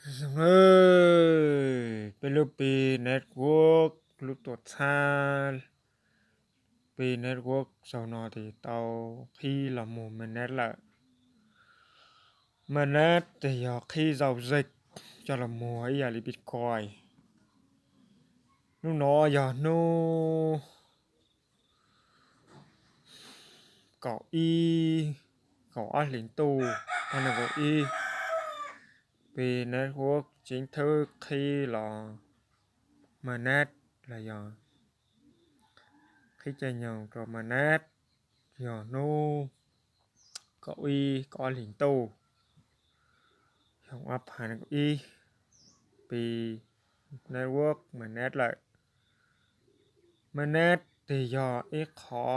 Zoo, peb lub Pi Network, lub tuam txhab Pi Network zaum no ces tau qhib los muag mainnet lawm. Mainnet ces yog qhib zau zej coj los muag ib yam li Bitcoin. Hnub no yog hnub kaum ib, kaum ob hlis ntuj, ob nees nkaum ib, Pi Network chính thức qhib los mainnet los yog qhib caij nyoog rau mainnet, yog hnub kaum ib, kaum ob hlis ntuj, xyoo ob phav nees nkaum ib, Pi Network mainnet lawm. Mainnet ces yog ib qho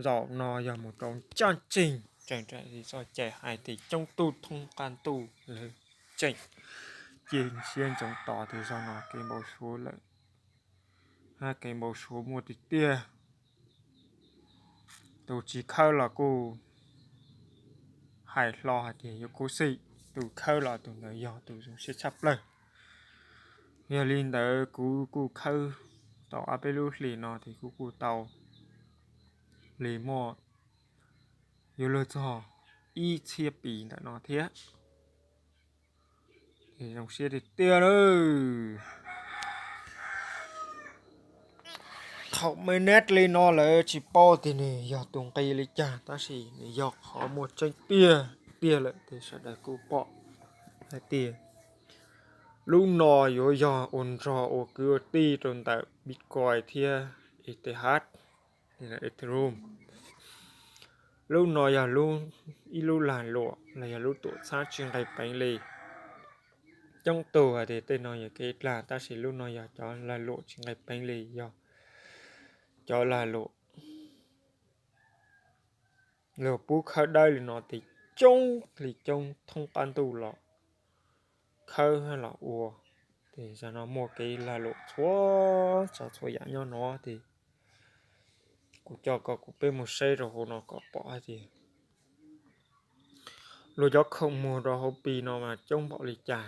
zaum no yog mus rau ncaj ncees, tseem txoj cai hais tias coob tug thoob qab ntuj lawv tseem cia siab ntsoov tos tias zaum no kev npau suav lawm, hab kev npau suav muaj tiag tiag. Tus tsis khawb los kuj hais hlo hais tias yuav khuv xim, tus khawb los tus ntawd yog tus zoo siab tshaj plaws. Yog li ntawd kuv kuj khawb tau ob peb lub hlis no ces kuv kuj tau li muaj yuav luag txog ib txhiab Pi ntawm no thiab. Ces zoo siab tiag tiag lawm. Thaum mainnet li no lawv tsis paub tias nws yog tus nqi li cas, tab sis nws yog qhov muaj tseeb tiag tiag lawm ces sawv daws kuj pom hais tias lub no yuav yog ua nrog ua kwv ua tij rau ntawm Bitcoin thiab Ethirhub, Ethereum. Lub no yog ib lub lag luam los yog lub tuam txhab tsis nqis peev li. Coob tug hais tias tej no yog kev dag, tab sis lub no yog cov lag luam tsis nqis peev li, yog cov lag luam luag pub khawb dawb li no ces coob li coob thoob qab ntuj los khawb los ua. Ces zaum no muaj kev lag luam txhua tsav txhua yam nyob no ces kuv coj kom kuv peb mus saib rau hauv no kom pom hais tias luag cov khoom muag rau hauv Pi no mas coob npaum li cas,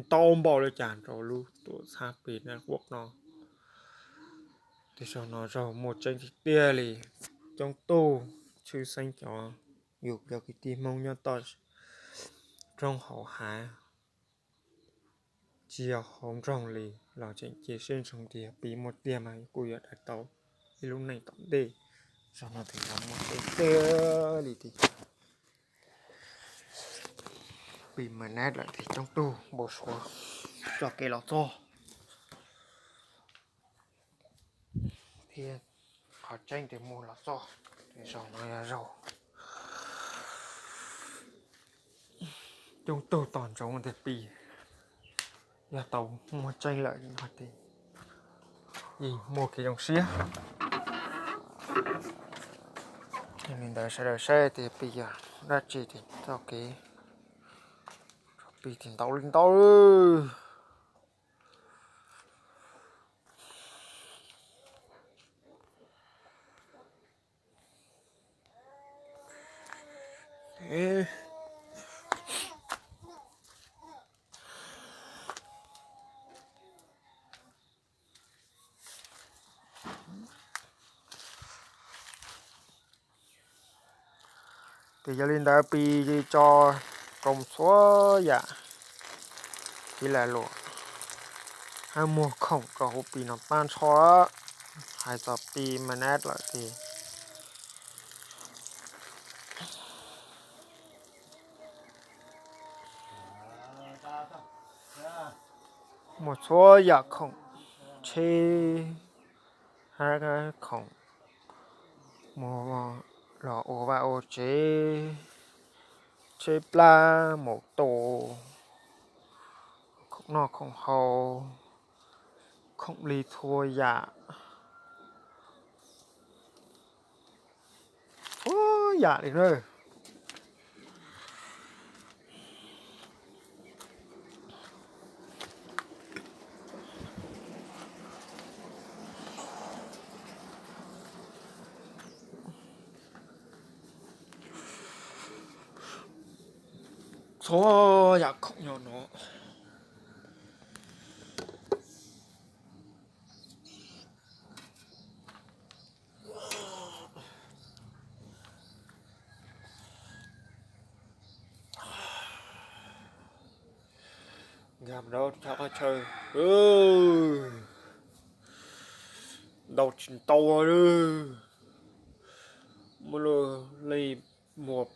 ntau npaum li cas rau lub tuam txhab Pi Network no. Tej zaum no zaum muaj tseeb tiag tiag li, coob tug tshwj xeeb cov yus cov kwv tij Hmoob nyob toj roob hauv hav, tsis yog hauv nroog li los tseem cia siab ntsoov tias Pi muaj tiag mas kuj yuav daim tau ib lub neej tom ntej. Zaum no tes muaj tseeb tiag li tias Pi mainnet lawm ces coob tug npau suav txoj kev los txog thiab qhov tseeb tias muaj los txog. Zaum no yog zaum coob tug tos ntsoov tias Pi yog tau muaj tseeb lawm no ces yeej muaj kev zoo siab. Yog li ntawd sawv daws saib tias Pi yog dab tsi ces txoj kev Pi ces ntau li ntau. Ces yog li ntawd Pi tso koom txhua yam kev lag luam hab muag khoom rau hauv Pi no tag nrho. Hais txog Pi mainnet lawm ces muaj txhua yam khoom, tsheb hab khoom muag los ua vaj ua tsev, tsheb plab, maus taus, khoom noj khoom haus, khoom li txhua yam, txhua yam li na. Txhua yam khoom nyob no, Nkag rau qhov chaw, ntau tsis ntau, muaj leej muag,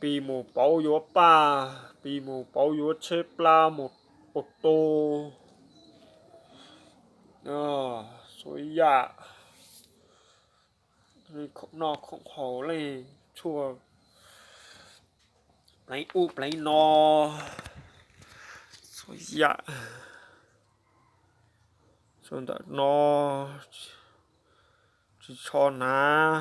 pib mus pauv yuav paj, pib mus pauv yuav tsheb plab mus ua tu, txhua yam, khoom noj khoom haus, leej tshuaj pleev ub pleev no, txhua yam, txhua ntawm no tsis tsho hnav.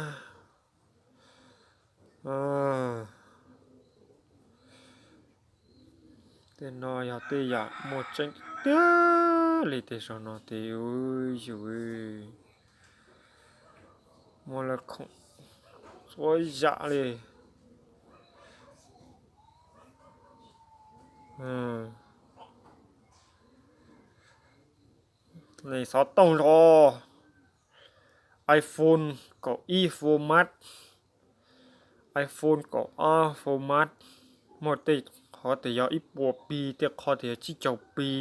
Tej no yog tej yam muaj tseeb tiag li, tej zaum no tes yus muaj lawv khoom txhua yam li. Xov tooj zog, iPhone kaum ib Pro Max, iPhone kaum ob Pro Max, muaj tej qhov tias yog ib puas Pi, tej qhov tias yog tsib caug Pi,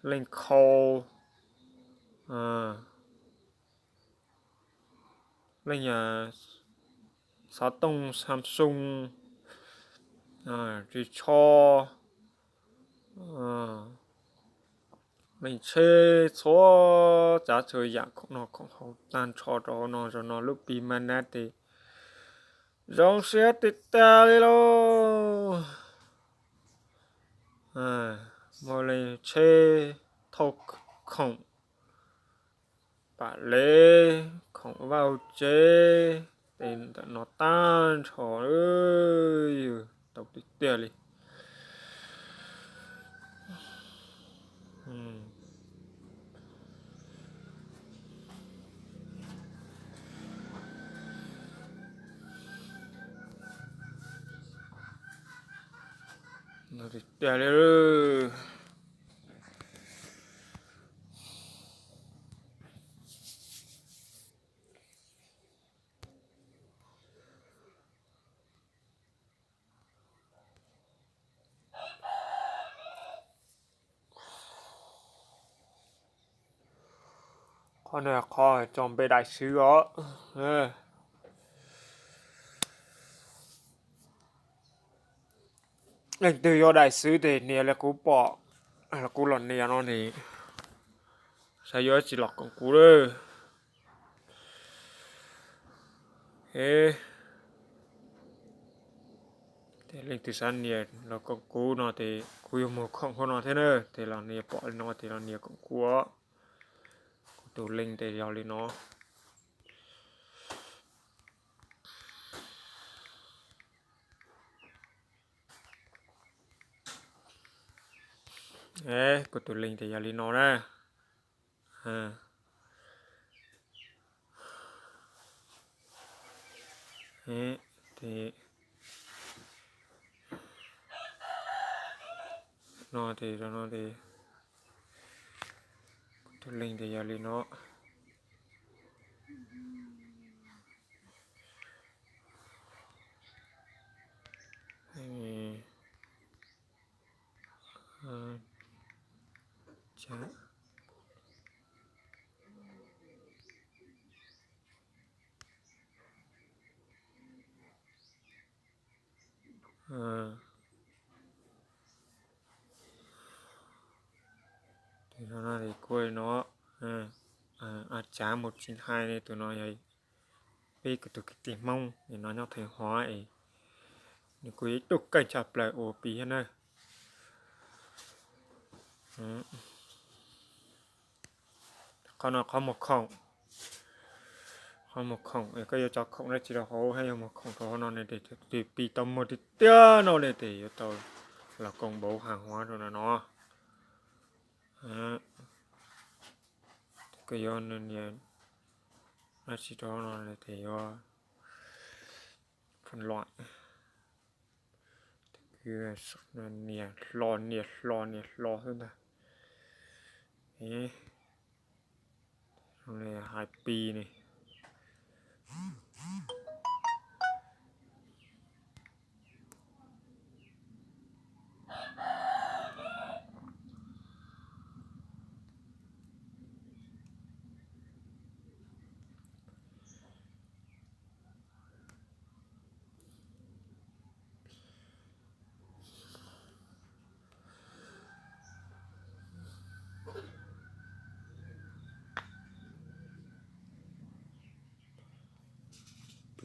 leej khau, leej xov tooj Samsung, ris tsho, leej tsheb, txhua tsav txhua yam khoom noj khoom haus tag nrho rau hauv no. Zaum no lub Pi Max Nab tes zoo siab tiag tiag li lauj. Muaj leej tsheb thauj khoom pam lev, khoom vaj hauv tsev, tes ntawm no tag nrho, tau tiag tiag li. Tiag li. Qhov no qhov tso npe đại sứ os. Leej twg yog đại sứ tes nias li kuv pom, kuv los nias no ne, xav yuav tsis los koom kuv lawm. Leej twg xav nias los koom kuv no tes kuv yuav muag khoom hauv no thiab na, tes los nias pom li no tes los nias koom kuv. Kuv tus link tes yog li no. Kuv tus link tes yog li no na. No tes, no tes, kuv tus link tes yog li no. Tus no kuj no, a tsav mus tsis hais ne, tus no yog peb kuv tus kwv tij Hmoob es no nyob Theej Huav es nws kuj yog ib tug keej tshaj plaws ua Pi thiab na. Qhov no qhov muag khoom, qhov muag khoom es koj yuav tso khoom dab tsi rau hauv, hab yuav muag khoom rau hauv no ne, tes Pi tau muag tiag tiag no ne, tes yuav tau los công bố hàng hóa rau no no. Koj yuav nias dab tsi rau hauv no tes yuav phân loại. Nias hlo nias hlo nias hlo xwb ntag. Hais Pi ne.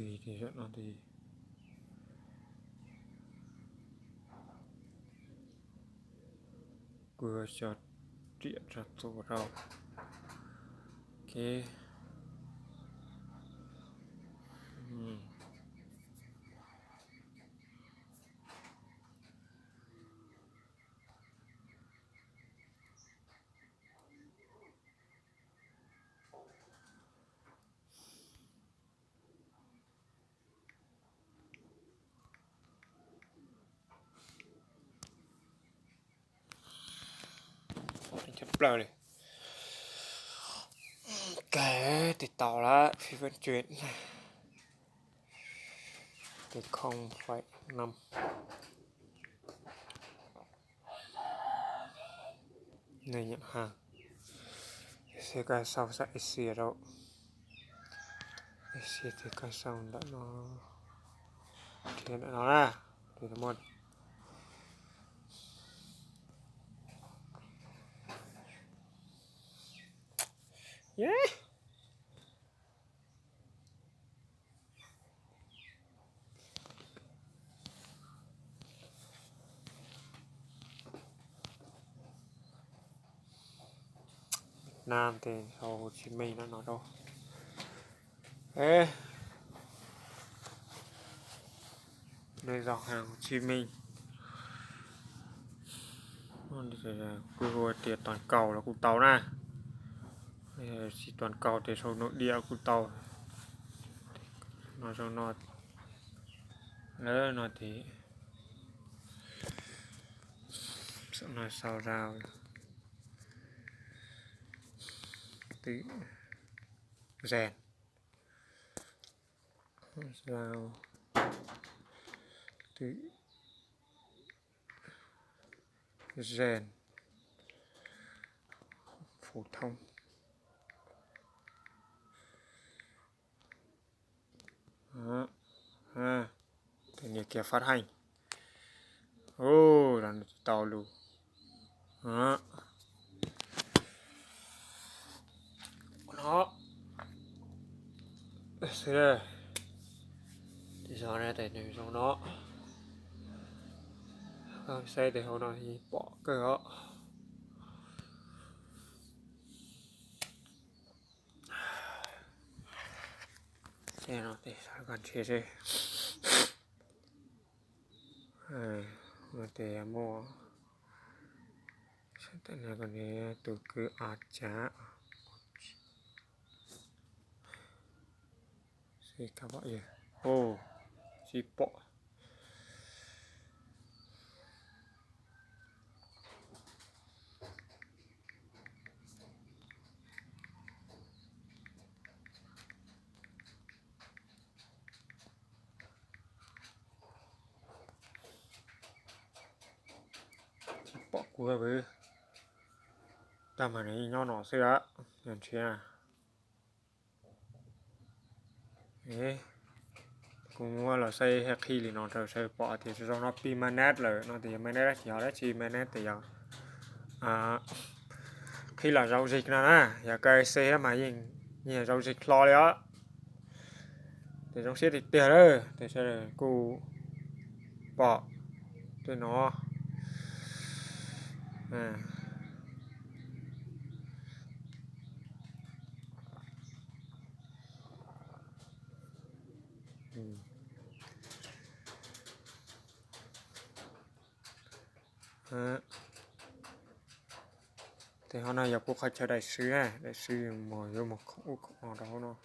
Li zam no ces kuv cov riam rau txuas rau. Ok. Tshaj plaws li. Kawg, tes tau lawm, phi vaj tsuas. Tes không phẩy năm. Nws nyeem ha. Xib koj sau xav Asia rau. Asia tes koj sau ntawm no. Nrhiav ntawm no na. Tes muaj. Nam tes sau Hồ Chí Minh no no rau. Nws zog hàng Hồ Chí Minh. Kuj hu tias toàn cầu los kuj tau na. Tsis toàn cầu ces sau nội địa kuj tau. No zoo no, lawv no ces no sau rau twm Zen, rau twm Zen, phủ thông. Tes nias kiag phát hành. Ua, tau lus. No xwb. Tes zog na tes nws zoo no. Saib tes hauv no pom kawg os. Tes no tes sawv koj nrhiav seb. No tes muaj, tus kwv A Cav. Seb koj pom yog, tsis pom. Tsis pom kuv, tag mas nws yeej nyob no xwb a, yog nrhiav. Kuv muab los saib qhib li no rau sawv pom tias zoo no pi mainnet lawm no tias yog mainnet dab tsi, ho dab tsi mainnet tias yog qhib los giao dịch no na, yog KYC mas yeej, yeej giao dịch hlo li os. Tes zoo siab tiag tiag lawm, tes sawv daws kuj pom tej no. Tes ho no yog kuv qhov chaw đại sứ na, đại sứ mus yuav mus khoom ub khoom no rau hauv no.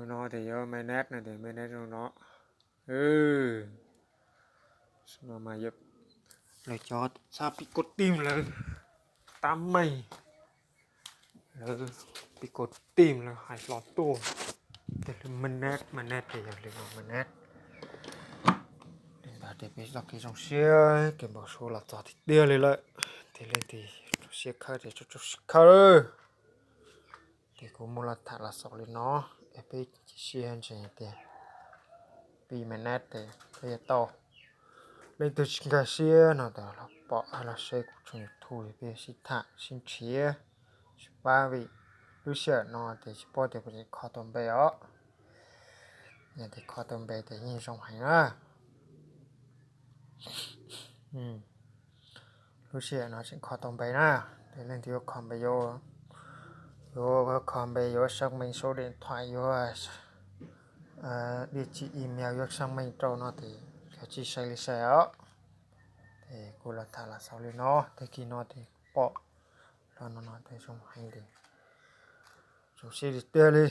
No tes yuav mainnet no tes mainnet zoo no. No mas yog lawv cov xab pis kos tim lawv tab meeg, lawv pis kos tim lawv hais hlo tuaj. Tes lawv mainnet, mainnet tes yog li no mainnet. Li ntawd tes peb txoj kev zoo siab kev npau suav los txog tiag tiag li lawm. Tes leej twg rau siab khawb tes rau siab khawb. Ces kuv muab los tham los xaus li no, es peb cia siab ntseeg tias pib me nab tes peb yuav tau. Leej twg tsis nkag siab no tas los pom los saib kuv tshooj YouTube peb sib tham sib nrhiav, tsis pab vim lub sij hawm no ces tsis paub tias kuv tseem kho tau npe os. Yog tias kho tau npe ces yeej zoo heev na. Lub sij hawm no tseem kho tau npe na, ces leej twg yuav kho npe, yuav kho npe yuav xác minh số điện thoại, yuav địa chỉ email, yuav xác minh rau no ces kav tsij saib li saib os. Ces kuv los tham los xaus li no, tag kis no ces pom los no no ces zoo heev li, zoo siab li tiag li.